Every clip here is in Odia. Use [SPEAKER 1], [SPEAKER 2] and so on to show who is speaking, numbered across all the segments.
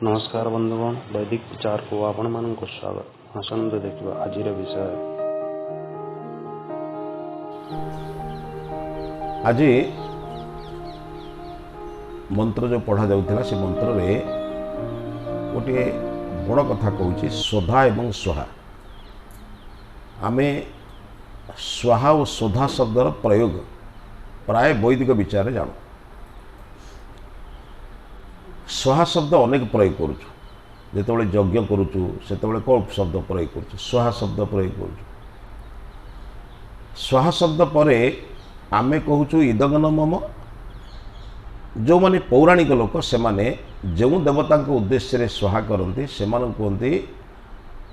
[SPEAKER 1] ନମସ୍କାର ବନ୍ଧୁଗଣ, ବୈଦିକ ବିଚାରକୁ ଆପଣମାନଙ୍କୁ ସ୍ୱାଗତ। ଆସନ୍ତୁ ଦେଖିବା ଆଜିର ବିଷୟ।
[SPEAKER 2] ଆଜି ମନ୍ତ୍ର ଯେଉଁ ପଢ଼ା ଯାଉଥିଲା, ସେ ମନ୍ତ୍ରରେ ଗୋଟିଏ ବଡ଼ କଥା କହୁଛି, ସ୍ୱଧା ଏବଂ ସ୍ୱହା। ଆମେ ସ୍ୱହା ଓ ସ୍ୱଧା ଶବ୍ଦର ପ୍ରୟୋଗ ପ୍ରାୟ ବୈଦିକ ବିଚାରରେ ଜାଣୁ। ସ୍ୱହା ଶବ୍ଦ ଅନେକ ପ୍ରୟୋଗ କରୁଛୁ। ଯେତେବେଳେ ଯଜ୍ଞ କରୁଛୁ ସେତେବେଳେ କ'ଣ ଶବ୍ଦ ପ୍ରୟୋଗ କରୁଛୁ? ସ୍ୱହା ଶବ୍ଦ ପ୍ରୟୋଗ କରୁଛୁ। ସ୍ୱହା ଶବ୍ଦ ପରେ ଆମେ କହୁଛୁ ଇଦଗନ ମମ। ଯେଉଁମାନେ ପୌରାଣିକ ଲୋକ, ସେମାନେ ଯେଉଁ ଦେବତାଙ୍କ ଉଦ୍ଦେଶ୍ୟରେ ସ୍ୱହା କରନ୍ତି ସେମାନଙ୍କୁ କୁହନ୍ତି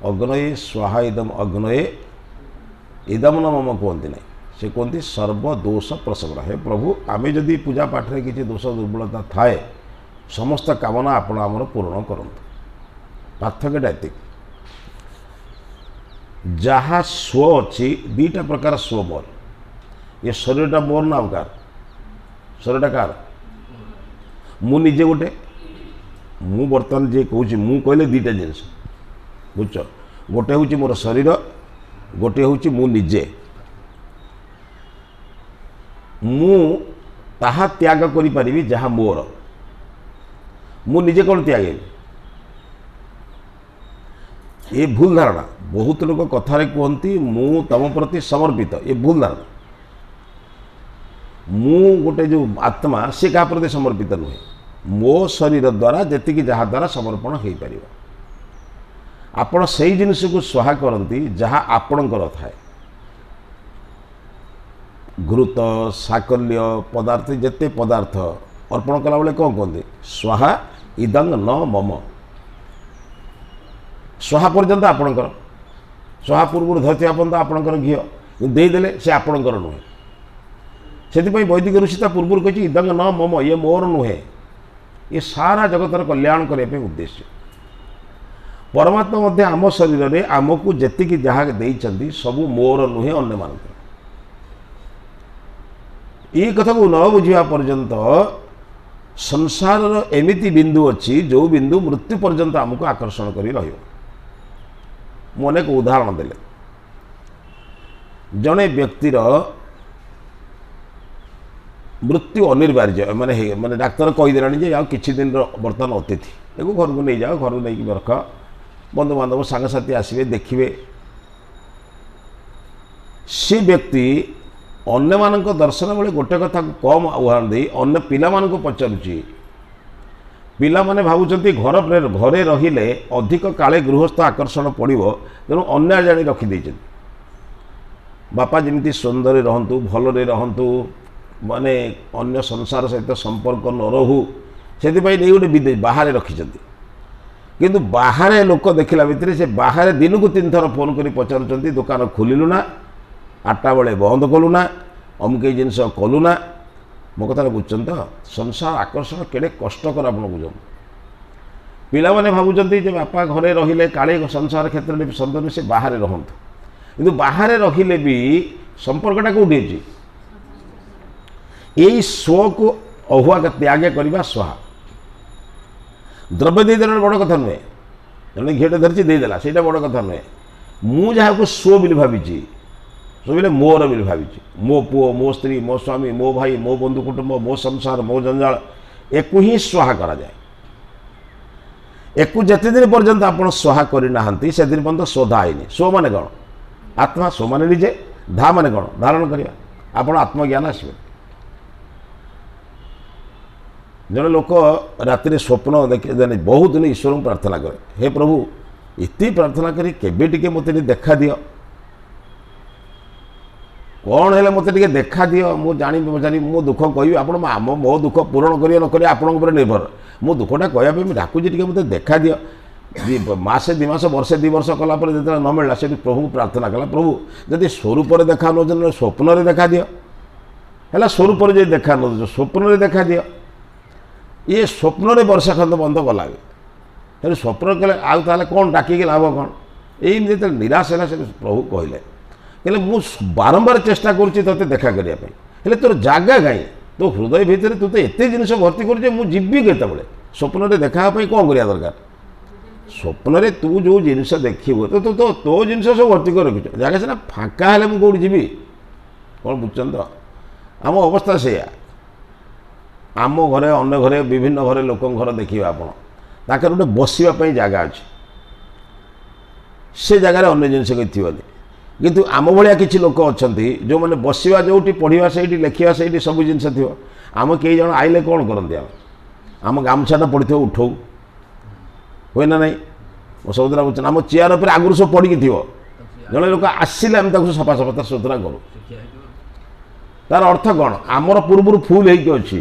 [SPEAKER 2] ଅଗ୍ନୟେ ସ୍ୱହା ଇଦମ ଅଗ୍ନୟେ ଇଦମ ମମ କୁହନ୍ତି ନାହିଁ। ସେ କୁହନ୍ତି ସର୍ବଦୋଷ ପ୍ରଶମନ। ହେ ପ୍ରଭୁ, ଆମେ ଯଦି ପୂଜା ପାଠରେ କିଛି ଦୋଷ ଦୁର୍ବଳତା ଥାଏ, ସମସ୍ତ କାମନା ଆପଣ ଆମର ପୂରଣ କରନ୍ତୁ। ପାର୍ଥକ୍ୟଟା ଏତିକି। ଯାହା ସ୍ୱ ଅଛି, ଦୁଇଟା ପ୍ରକାର ସ୍ୱ ମୋର। ଏ ଶରୀରଟା ମୋର ନା ଆଉ କାହାର? ଶରୀରଟା କାହାର? ମୁଁ ନିଜେ ଗୋଟେ। ମୁଁ ବର୍ତ୍ତମାନ ଯିଏ କହୁଛି, ମୁଁ କହିଲେ ଦୁଇଟା ଜିନିଷ ବୁଝୁଛ? ଗୋଟେ ହେଉଛି ମୋର ଶରୀର, ଗୋଟେ ହେଉଛି ମୁଁ ନିଜେ। ମୁଁ ତାହା ତ୍ୟାଗ କରିପାରିବି ଯାହା ମୋର। ମୁଁ ନିଜେ କ'ଣ ତ୍ୟାଗେବି? ଏ ଭୁଲ ଧାରଣା। ବହୁତ ଲୋକ କଥାରେ କୁହନ୍ତି ମୁଁ ତମ ପ୍ରତି ସମର୍ପିତ। ଏ ଭୁଲ ଧାରଣା। ମୁଁ ଗୋଟେ ଯେଉଁ ଆତ୍ମା, ସେ କାହା ପ୍ରତି ସମର୍ପିତ ନୁହେଁ। ମୋ ଶରୀର ଦ୍ୱାରା ଯେତିକି ଯାହା ଦ୍ୱାରା ସମର୍ପଣ ହେଇପାରିବ। ଆପଣ ସେଇ ଜିନିଷକୁ ସ୍ୱହା କରନ୍ତି ଯାହା ଆପଣଙ୍କର ଥାଏ। ଘୃତ, ସାକଲ୍ୟ ପଦାର୍ଥ, ଯେତେ ପଦାର୍ଥ ଅର୍ପଣ କଲାବେଳେ କ'ଣ କୁହନ୍ତି? ସ୍ୱହା ଇଦଂ ନ ମମ। ସ୍ୱହା ପର୍ଯ୍ୟନ୍ତ ଆପଣଙ୍କର, ସ୍ୱହା ପୂର୍ବରୁ ଧରିଥିବା ପର୍ଯ୍ୟନ୍ତ ଆପଣଙ୍କର। ଘିଅ ଦେଇଦେଲେ ସେ ଆପଣଙ୍କର ନୁହେଁ। ସେଥିପାଇଁ ବୈଦିକ ଋଷି ତା ପୂର୍ବରୁ କହିଛି ଇଦଂ ନ ମମ, ଇଏ ମୋର ନୁହେଁ, ଇଏ ସାରା ଜଗତର କଲ୍ୟାଣ କରିବା ପାଇଁ ଉଦ୍ଦେଶ୍ୟ। ପରମାତ୍ମା ମଧ୍ୟ ଆମ ଶରୀରରେ ଆମକୁ ଯେତିକି ଯାହା ଦେଇଛନ୍ତି ସବୁ ମୋର ନୁହେଁ, ଅନ୍ୟମାନଙ୍କର। ଏଇ କଥାକୁ ନ ବୁଝିବା ପର୍ଯ୍ୟନ୍ତ ସଂସାରର ଏମିତି ବିନ୍ଦୁ ଅଛି ଯେଉଁ ବିନ୍ଦୁ ମୃତ୍ୟୁ ପର୍ଯ୍ୟନ୍ତ ଆମକୁ ଆକର୍ଷଣ କରି ରହିବ। ମୁଁ ଅନେକ ଉଦାହରଣ ଦେଲେ। ଜଣେ ବ୍ୟକ୍ତିର ମୃତ୍ୟୁ ଅନିବାର୍ଯ୍ୟ, ମାନେ ଡାକ୍ତର କହିଦେଲାଣି ଯେ ଆଉ କିଛି ଦିନର ବର୍ତ୍ତମାନ ଅତିଥି, ତାକୁ ଘରକୁ ନେଇଯାଅ, ଘରକୁ ନେଇକି ରଖ, ବନ୍ଧୁବାନ୍ଧବ ସାଙ୍ଗସାଥି ଆସିବେ ଦେଖିବେ। ସେ ବ୍ୟକ୍ତି ଅନ୍ୟମାନଙ୍କ ଦର୍ଶନ ବେଳେ ଗୋଟେ କଥାକୁ କମ୍ ଉଦାହରଣ ଦେଇ ଅନ୍ୟ ପିଲାମାନଙ୍କୁ ପଚାରୁଛି। ପିଲାମାନେ ଭାବୁଛନ୍ତି ଘରେ ରହିଲେ ଅଧିକ କାଳେ ଗୃହସ୍ଥ ଆକର୍ଷଣ ପଡ଼ିବ, ତେଣୁ ଅନ୍ୟାୟ ଜାଣି ରଖିଦେଇଛନ୍ତି। ବାପା ଯେମିତି ସୁନ୍ଦରରେ ରହନ୍ତୁ, ଭଲରେ ରହନ୍ତୁ, ମାନେ ଅନ୍ୟ ସଂସାର ସହିତ ସମ୍ପର୍କ ନ ରହୁ, ସେଥିପାଇଁ ନେଇ ଗୋଟେ ବିଦେଶ ବାହାରେ ରଖିଛନ୍ତି। କିନ୍ତୁ ବାହାରେ ଲୋକ ଦେଖିଲା ଭିତରେ ସେ ବାହାରେ ଦିନକୁ 3 ଥର ଫୋନ୍ କରି ପଚାରୁଛନ୍ତି, ଦୋକାନ ଖୋଲିଲୁ ନା, 8ଟା ବେଳେ ବନ୍ଦ କଲୁ ନା, ଅମୁକେଇ ଜିନିଷ କଲୁ ନା। ମୋ କଥାଟା ବୁଝୁଛନ୍ତି ତ? ସଂସାର ଆକର୍ଷଣ କେଡ଼େ କଷ୍ଟକର ଆପଣ ବୁଝନ୍ତୁ। ପିଲାମାନେ ଭାବୁଛନ୍ତି ଯେ ବାପା ଘରେ ରହିଲେ କାଳେ ସଂସାର କ୍ଷେତ୍ରରେ ସନ୍ତାନ, ସେ ବାହାରେ ରହନ୍ତୁ। କିନ୍ତୁ ବାହାରେ ରହିଲେ ବି ସମ୍ପର୍କଟା କେଉଁଠି ଅଛି? ଏଇ ସ୍ୱକୁ ଅହୁଆ ତ୍ୟାଗ କରିବା ସ୍ୱହା। ଦ୍ରବ୍ୟ ଦେଇଦେଲା ବଡ଼ କଥା ନୁହେଁ। ଜଣେ ଘିଅଟେ ଧରିଛି ଦେଇଦେଲା, ସେଇଟା ବଡ଼ କଥା ନୁହେଁ। ମୁଁ ଯାହାକୁ ସ୍ୱ ବୋଲି ଭାବିଛି, ସ୍ୱ ବୋଲେ ମୋର ବୋଲି ଭାବିଛି, ମୋ ପୁଅ, ମୋ ସ୍ତ୍ରୀ, ମୋ ସ୍ୱାମୀ, ମୋ ଭାଇ, ମୋ ବନ୍ଧୁ କୁଟୁମ୍ବ, ମୋ ସଂସାର, ମୋ ଜଞ୍ଜାଳ, ଏକୁ ହିଁ ସ୍ୱହା କରାଯାଏ। ଏକୁ ଯେତେ ଦିନ ପର୍ଯ୍ୟନ୍ତ ଆପଣ ସ୍ୱହା କରିନାହାନ୍ତି ସେଦିନ ପର୍ଯ୍ୟନ୍ତ ସ୍ୱଧା ହେଇନି। ସ୍ୱ ମାନେ କ'ଣ? ଆତ୍ମା। ସ୍ୱ ମାନେ ନିଜେ, ଧା ମାନେ କ'ଣ? ଧାରଣ କରିବା। ଆପଣ ଆତ୍ମଜ୍ଞାନ ଆସିବେ। ଜଣେ ଲୋକ ରାତିରେ ସ୍ୱପ୍ନ ଦେଖେ, ବହୁତ ଦିନ ଈଶ୍ୱରଙ୍କୁ ପ୍ରାର୍ଥନା କରେ, ହେ ପ୍ରଭୁ, ଏତେ ପ୍ରାର୍ଥନା କରି କେବେ ଟିକେ ମୋତେ ଟିକେ ଦେଖା ଦିଅ, କ'ଣ ହେଲେ ମୋତେ ଟିକେ ଦେଖା ଦିଅ, ମୁଁ ଜାଣିବି ଜାଣିବି ମୋ ଦୁଃଖ କହିବି। ଆପଣ ଆମ ମୋ ଦୁଃଖ ପୂରଣ କରିବେ ନ କରିବେ ଆପଣଙ୍କ ଉପରେ ନିର୍ଭର। ମୋ ଦୁଃଖଟା କହିବା ପାଇଁ ମୁଁ ଡାକୁଛି, ଟିକେ ମୋତେ ଦେଖା ଦିଅ। ମାସେ 2 ମାସ, ବର୍ଷେ 2 ବର୍ଷ କଲା ପରେ ଯେତେବେଳେ ନ ମିଳିଲା, ସେଠି ପ୍ରଭୁଙ୍କୁ ପ୍ରାର୍ଥନା କଲା, ପ୍ରଭୁ ଯଦି ସ୍ୱରୂପରେ ଦେଖା ନେଉଛନ୍ତି ସ୍ୱପ୍ନରେ ଦେଖା ଦିଅ। ହେଲା, ସ୍ୱରୂପରେ ଯଦି ଦେଖା ନ ଦେଉଛ ସ୍ୱପ୍ନରେ ଦେଖା ଦିଅ। ଇଏ ସ୍ୱପ୍ନରେ ବର୍ଷା ଖଣ୍ଡ ବନ୍ଦ କଲା ବି। ତେଣୁ ସ୍ୱପ୍ନ କଲେ ଆଉ ତାହେଲେ କ'ଣ ଡାକିକି ଲାଭ କ'ଣ? ଏଇ ଯେତେବେଳେ ନିରାଶ ହେଲା, ସେ ପ୍ରଭୁ କହିଲେ, ହେଲେ ମୁଁ ବାରମ୍ବାର ଚେଷ୍ଟା କରୁଛି ତୋତେ ଦେଖା କରିବା ପାଇଁ, ହେଲେ ତୋର ଜାଗା କାହିଁ? ତୋ ହୃଦୟ ଭିତରେ ତୁ ତ ଏତେ ଜିନିଷ ଭର୍ତ୍ତି କରୁଛୁ, ମୁଁ ଯିବି କେତେବେଳେ? ସ୍ୱପ୍ନରେ ଦେଖା ହେବା ପାଇଁ କ'ଣ କରିବା ଦରକାର? ସ୍ୱପ୍ନରେ ତୁ ଯେଉଁ ଜିନିଷ ଦେଖିବୁ ତ ତୋ ଜିନିଷ ସବୁ ଭର୍ତ୍ତି କରି ରଖିଛୁ, ଜାଗା ସିନା ଫାଙ୍କା ହେଲେ ମୁଁ କେଉଁଠି ଯିବି? କ'ଣ ବୁଝୁଛନ୍ତି ତ? ଆମ ଅବସ୍ଥା ସେଇଆ। ଆମ ଘରେ, ଅନ୍ୟ ଘରେ, ବିଭିନ୍ନ ଘରେ ଲୋକଙ୍କ ଘର ଦେଖିବେ ଆପଣ, ତାଙ୍କର ଗୋଟେ ବସିବା ପାଇଁ ଜାଗା ଅଛି, ସେ ଜାଗାରେ ଅନ୍ୟ ଜିନିଷ କିଛି ଥିବନି। କିନ୍ତୁ ଆମ ଭଳିଆ କିଛି ଲୋକ ଅଛନ୍ତି ଯେଉଁମାନେ ବସିବା ଯେଉଁଠି, ପଢ଼ିବା ସେଇଠି, ଲେଖିବା ସେଇଠି, ସବୁ ଜିନିଷ ଥିବ। ଆମ କେହି ଜଣ ଆଇଲେ କ'ଣ କରନ୍ତି? ଆମେ ଆମ ଗାମୁଛାଟା ପଡ଼ିଥିବ ଉଠଉ, ହୁଏ ନା ନାହିଁ? ମୋ ସବୁଦିନ ବୁଝୁଛନ୍ତି, ଆମ ଚେୟାର ଉପରେ ଆଗରୁ ସବୁ ପଡ଼ିକି ଥିବ, ଜଣେ ଲୋକ ଆସିଲେ ଆମେ ତାକୁ ସଫା ସଫା ସୁତୁରା କରୁ। ତାର ଅର୍ଥ କ'ଣ? ଆମର ପୂର୍ବରୁ ଫୁଲ୍ ହେଇକି ଅଛି,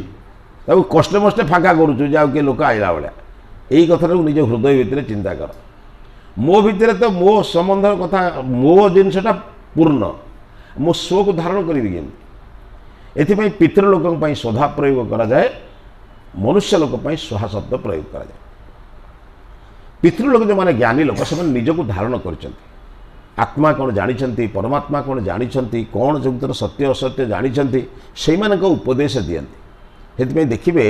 [SPEAKER 2] ତାକୁ କଷ୍ଟେ ମଷ୍ଟେ ଫାଙ୍କା କରୁଛୁ ଯେ ଆଉ କିଏ ଲୋକ ଆଇଲା ଭଳିଆ। ଏଇ କଥାଟାକୁ ନିଜ ହୃଦୟ ଭିତରେ ଚିନ୍ତା କର। ମୋ ଭିତରେ ତ ମୋ ସମ୍ବନ୍ଧର କଥା, ମୋ ଜିନିଷଟା ପୂର୍ଣ୍ଣ, ମୁଁ ସ୍ୱକୁ ଧାରଣ କରିବି କେମିତି? ଏଥିପାଇଁ ପିତୃଲୋକଙ୍କ ପାଇଁ ସ୍ୱଧା ପ୍ରୟୋଗ କରାଯାଏ, ମନୁଷ୍ୟ ଲୋକ ପାଇଁ ସ୍ୱହା ଶବ୍ଦ ପ୍ରୟୋଗ କରାଯାଏ। ପିତୃଲୋକ ଯେଉଁମାନେ ଜ୍ଞାନୀ ଲୋକ, ସେମାନେ ନିଜକୁ ଧାରଣ କରିଛନ୍ତି, ଆତ୍ମା କ'ଣ ଜାଣିଛନ୍ତି, ପରମାତ୍ମା କ'ଣ ଜାଣିଛନ୍ତି, କ'ଣ ଜଗତର ସତ୍ୟ ଅସତ୍ୟ ଜାଣିଛନ୍ତି, ସେଇମାନଙ୍କ ଉପଦେଶ ଦିଅନ୍ତି। ସେଥିପାଇଁ ଦେଖିବେ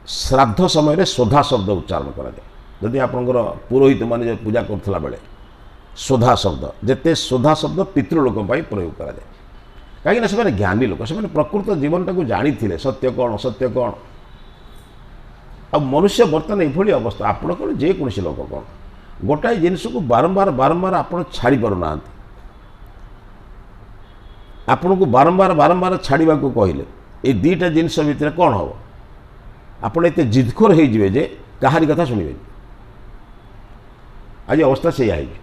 [SPEAKER 2] ଶ୍ରାଦ୍ଧ ସମୟରେ ସ୍ୱଧା ଶବ୍ଦ ଉଚ୍ଚାରଣ କରାଯାଏ। ଯଦି ଆପଣଙ୍କର ପୁରୋହିତ ମାନେ ପୂଜା କରୁଥିଲା ବେଳେ ସ୍ୱଧା ଶବ୍ଦ, ଯେତେ ସ୍ୱଧା ଶବ୍ଦ ପିତୃଲୋକ ପାଇଁ ପ୍ରୟୋଗ କରାଯାଏ, କାହିଁକିନା ସେମାନେ ଜ୍ଞାନୀ ଲୋକ, ସେମାନେ ପ୍ରକୃତ ଜୀବନଟାକୁ ଜାଣିଥିଲେ, ସତ୍ୟ କ'ଣ ଅସତ୍ୟ କ'ଣ। ଆଉ ମନୁଷ୍ୟ ବର୍ତ୍ତମାନ ଏଭଳି ଅବସ୍ଥା, ଆପଣ କ'ଣ ଯେକୌଣସି ଲୋକ କ'ଣ, ଗୋଟାଏ ଜିନିଷକୁ ବାରମ୍ବାର ବାରମ୍ବାର ଆପଣ ଛାଡ଼ି ପାରୁନାହାନ୍ତି। ଆପଣଙ୍କୁ ବାରମ୍ବାର ବାରମ୍ବାର ଛାଡ଼ିବାକୁ କହିଲେ ଏଇ ଦୁଇଟା ଜିନିଷ ଭିତରେ କ'ଣ ହେବ? ଆପଣ ଏତେ ଜିଦଖୋର ହେଇଯିବେ ଯେ କାହାରି କଥା ଶୁଣିବେନି। ଆଜି ଅବସ୍ଥା ସେଇଆ ହେଇଛି।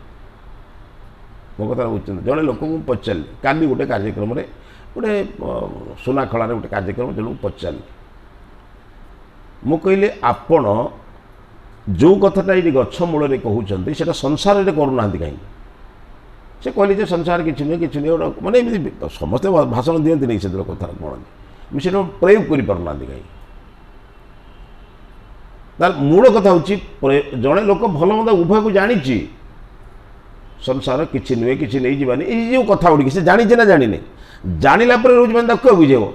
[SPEAKER 2] ମୋ କଥା ବୁଝୁଛନ୍ତି? ଜଣେ ଲୋକଙ୍କୁ ମୁଁ ପଚାରିଲି କାଲି ଗୋଟେ କାର୍ଯ୍ୟକ୍ରମରେ, ଗୋଟେ ସୁନାଖଳାରେ ଗୋଟେ କାର୍ଯ୍ୟକ୍ରମ, ଜଣଙ୍କୁ ପଚାରିଲି, ମୁଁ କହିଲି ଆପଣ ଯେଉଁ କଥାଟା ଏଇଠି ଗଛ ମୂଳରେ କହୁଛନ୍ତି ସେଇଟା ସଂସାରରେ କରୁନାହାନ୍ତି କାହିଁକି? ସେ କହିଲେ ଯେ ସଂସାର କିଛି ନୁହେଁ, କିଛି ନୁହେଁ, ଗୋଟେ ମାନେ ଏମିତି ସମସ୍ତେ ଭାଷଣ ଦିଅନ୍ତିନି ସେଥିରେ କଥା କ'ଣ, ମୁଁ ସେଇଟା ପ୍ରୟୋଗ କରିପାରୁନାହାନ୍ତି କାହିଁକି? ତାର ମୂଳ କଥା ହେଉଛି ଜଣେ ଲୋକ ଭଲ ମନ୍ଦ ଉଭୟକୁ ଜାଣିଛି, ସଂସାର କିଛି ନୁହେଁ, କିଛି ନେଇଯିବାନି, ଏଇ ଯେଉଁ କଥା ଗୁଡ଼ିକ ସେ ଜାଣିଛି ନା ଜାଣିନି? ଜାଣିଲା ପରେ ରହୁଛି ମାନେ ତାକୁ କିଏ ବୁଝେଇବ?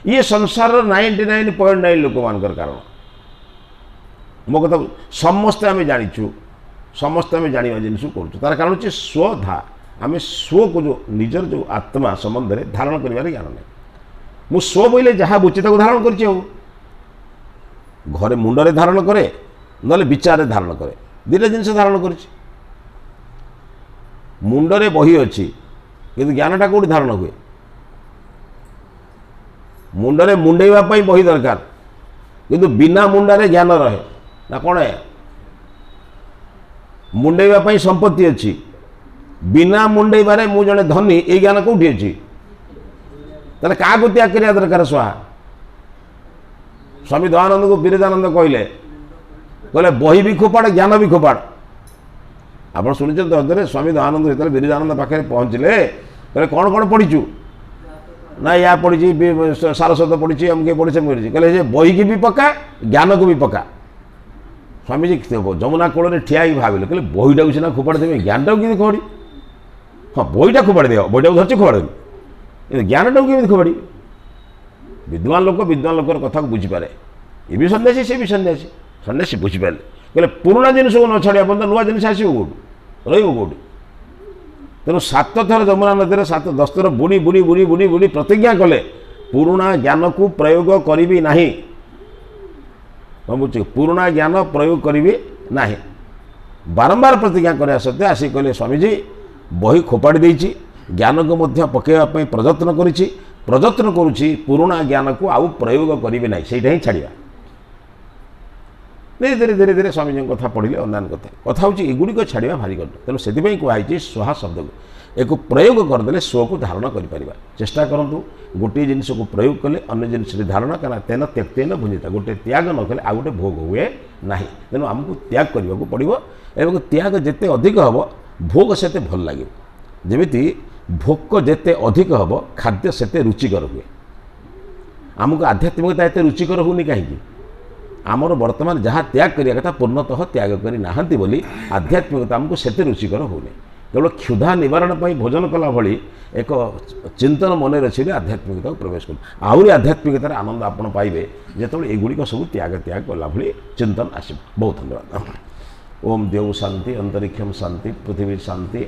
[SPEAKER 2] ଇଏ ସଂସାରର 99.9 ଲୋକମାନଙ୍କର କାରଣ। ମୋ କଥା ସମସ୍ତେ ଆମେ ଜାଣିଛୁ, ସମସ୍ତେ ଆମେ ଜାଣିବା ଜିନିଷ କରୁଛୁ। ତାର କାରଣ ହେଉଛି ସ୍ୱଧା, ଆମେ ସ୍ୱକୁ ଯେଉଁ ନିଜର ଯେଉଁ ଆତ୍ମା ସମ୍ବନ୍ଧରେ ଧାରଣ କରିବାର ଜ୍ଞାନ ନାହିଁ। ମୁଁ ସ୍ୱ ବୋଇଲେ ଯାହା ବୁଝି ତାକୁ ଧାରଣ କରିଛି, ଆଉ ଘରେ ମୁଣ୍ଡରେ ଧାରଣ କରେ ନହେଲେ ବିଚାରରେ ଧାରଣ କରେ, ଦୁଇଟା ଜିନିଷ ଧାରଣ କରିଛି। ମୁଣ୍ଡରେ ବହି ଅଛି କିନ୍ତୁ ଜ୍ଞାନଟା କେଉଁଠି ଧାରଣ ହୁଏ? ମୁଣ୍ଡରେ ମୁଣ୍ଡେଇବା ପାଇଁ ବହି ଦରକାର, କିନ୍ତୁ ବିନା ମୁଣ୍ଡାରେ ଜ୍ଞାନ ରହେ ନା କ'ଣ? ମୁଣ୍ଡେଇବା ପାଇଁ ସମ୍ପତ୍ତି ଅଛି, ବିନା ମୁଣ୍ଡେଇବାରେ ମୁଁ ଜଣେ ଧନୀ, ଏଇ ଜ୍ଞାନ କେଉଁଠି ଅଛି? ତାହେଲେ କାହାକୁ ତ୍ୟାଗ କରିବା ଦରକାର? ସ୍ୱାହା। ସ୍ୱାମୀ ଦୟାନନ୍ଦକୁ ବିରଜାନନ୍ଦ କହିଲେ, କହିଲେ ବହି ବି ଖୋପାଡ଼, ଜ୍ଞାନ ବି ଖୋପାଡ଼। ଆପଣ ଶୁଣିଛନ୍ତି ଅଧରେ ସ୍ୱାମୀ ଦୟାନନ୍ଦ ଯେତେବେଳେ ବିରଜାନନ୍ଦ ପାଖରେ ପହଞ୍ଚିଲେ, କହିଲେ କ'ଣ କ'ଣ ପଢ଼ିଛୁ? ନା ୟା ପଢ଼ିଛି, ସାରସ୍ୱତ ପଢ଼ିଛି, ଅମକେ ପଢ଼ିଛି, ପଢ଼ିଛି। କହିଲେ ସେ ବହିକି ବି ପକା, ଜ୍ଞାନକୁ ବି ପକା। ସ୍ୱାମୀଜୀ ଯମୁନା କୂଳରେ ଠିଆ ହେଇକି ଭାବିଲେ, କହିଲେ ବହିଟାକୁ ସିନା ଖୋପାଡ଼ି ଦେବେ, ଜ୍ଞାନଟାକୁ କେମିତି ଖୋପାଡ଼ି? ହଁ, ବହିଟା ଖୋପାଡ଼ି ଦେବ, ବହିଟାକୁ ଧରିଛି ଖୋପାଡ଼ି ଦେବି, କିନ୍ତୁ ଜ୍ଞାନଟାକୁ କେମିତି ଖୋପାଡ଼ିବି? ବିଦ୍ୱାନ ଲୋକ ବିଦ୍ୱାନ ଲୋକର କଥାକୁ ବୁଝିପାରେ, ଏ ବି ସନ୍ନ୍ୟାସୀ, ସେ ବି ସନ୍ନ୍ୟାସୀ, ସନ୍ନ୍ୟାସୀ ବୁଝିପାରିଲେ। କହିଲେ ପୁରୁଣା ଜିନିଷକୁ ନ ଛାଡ଼ିବା ପର୍ଯ୍ୟନ୍ତ ନୂଆ ଜିନିଷ ଆସିବ କେଉଁଠୁ, ରହିବ କେଉଁଠି? ତେଣୁ 7 ଥର ଯମୁନା ନଦୀରେ 7-10 ଥର ବୁଡ଼ି ବୁଡ଼ି ବୁଡ଼ି ବୁଡ଼ି ବୁଡ଼ି ପ୍ରତିଜ୍ଞା କଲେ, ପୁରୁଣା ଜ୍ଞାନକୁ ପ୍ରୟୋଗ କରିବି ନାହିଁ। କ'ଣ ବୁଝୁଛି? ପୁରୁଣା ଜ୍ଞାନ ପ୍ରୟୋଗ କରିବି ନାହିଁ। ବାରମ୍ବାର ପ୍ରତିଜ୍ଞା କରିବା ସତ୍ତ୍ୱେ ଆସିକି କହିଲେ ସ୍ୱାମୀଜୀ ବହି ଖୋପାଡ଼ି ଦେଇଛି, ଜ୍ଞାନକୁ ମଧ୍ୟ ପକାଇବା ପାଇଁ ପ୍ରଯତ୍ନ କରିଛି, ପ୍ରଯତ୍ନ କରୁଛି, ପୁରୁଣା ଜ୍ଞାନକୁ ଆଉ ପ୍ରୟୋଗ କରିବି ନାହିଁ, ସେଇଟା ହିଁ ଛାଡ଼ିବା। ଧୀରେ ଧୀରେ ଧୀରେ ଧୀରେ ସ୍ୱାମୀଜୀଙ୍କ କଥା ପଢ଼ିଲେ, ଅନ୍ୟାନ୍ୟ କଥା କଥା ହେଉଛି ଏଗୁଡ଼ିକ ଛାଡ଼ିବା ଭାରି କଷ୍ଟ। ତେଣୁ ସେଥିପାଇଁ କୁହାହେଇଛି ସ୍ୱହା ଶବ୍ଦକୁ ଏକୁ ପ୍ରୟୋଗ କରିଦେଲେ ସ୍ୱକୁ ଧାରଣ କରିପାରିବା। ଚେଷ୍ଟା କରନ୍ତୁ ଗୋଟିଏ ଜିନିଷକୁ ପ୍ରୟୋଗ କଲେ ଅନ୍ୟ ଜିନିଷରେ ଧାରଣ, କାରଣ ତେନ ତ୍ୟକ୍ତେନ ଭୁଞ୍ଜିତା, ଗୋଟେ ତ୍ୟାଗ ନ କଲେ ଆଉ ଗୋଟେ ଭୋଗ ହୁଏ ନାହିଁ। ତେଣୁ ଆମକୁ ତ୍ୟାଗ କରିବାକୁ ପଡ଼ିବ, ଏବଂ ତ୍ୟାଗ ଯେତେ ଅଧିକ ହେବ ଭୋଗ ସେତେ ଭଲ ଲାଗିବ। ଯେମିତି ଭୋକ ଯେତେ ଅଧିକ ହେବ ଖାଦ୍ୟ ସେତେ ରୁଚିକର ହୁଏ। ଆମକୁ ଆଧ୍ୟାତ୍ମିକତା ଏତେ ରୁଚିକର ହେଉନି କାହିଁକି? ଆମର ବର୍ତ୍ତମାନ ଯାହା ତ୍ୟାଗ କରିବା କଥା ପୂର୍ଣ୍ଣତଃ ତ୍ୟାଗ କରିନାହାନ୍ତି ବୋଲି ଆଧ୍ୟାତ୍ମିକତା ଆମକୁ ସେତେ ରୁଚିକର ହେଉନି। କେବଳ କ୍ଷୁଧା ନିବାରଣ ପାଇଁ ଭୋଜନ କଲା ଭଳି ଏକ ଚିନ୍ତନ ମନରେ ଅଛି ବୋଲି ଆଧ୍ୟାତ୍ମିକତାକୁ ପ୍ରବେଶ କରୁ। ଆହୁରି ଆଧ୍ୟାତ୍ମିକତାର ଆନନ୍ଦ ଆପଣ ପାଇବେ ଯେତେବେଳେ ଏଗୁଡ଼ିକ ସବୁ ତ୍ୟାଗ ତ୍ୟାଗ କଲା ଭଳି ଚିନ୍ତନ ଆସିବ। ବହୁତ ଧନ୍ୟବାଦ। ଓମ୍ ଦେଉ ଶାନ୍ତି, ଅନ୍ତରୀକ୍ଷମ ଶାନ୍ତି, ପୃଥିବୀ ଶାନ୍ତି।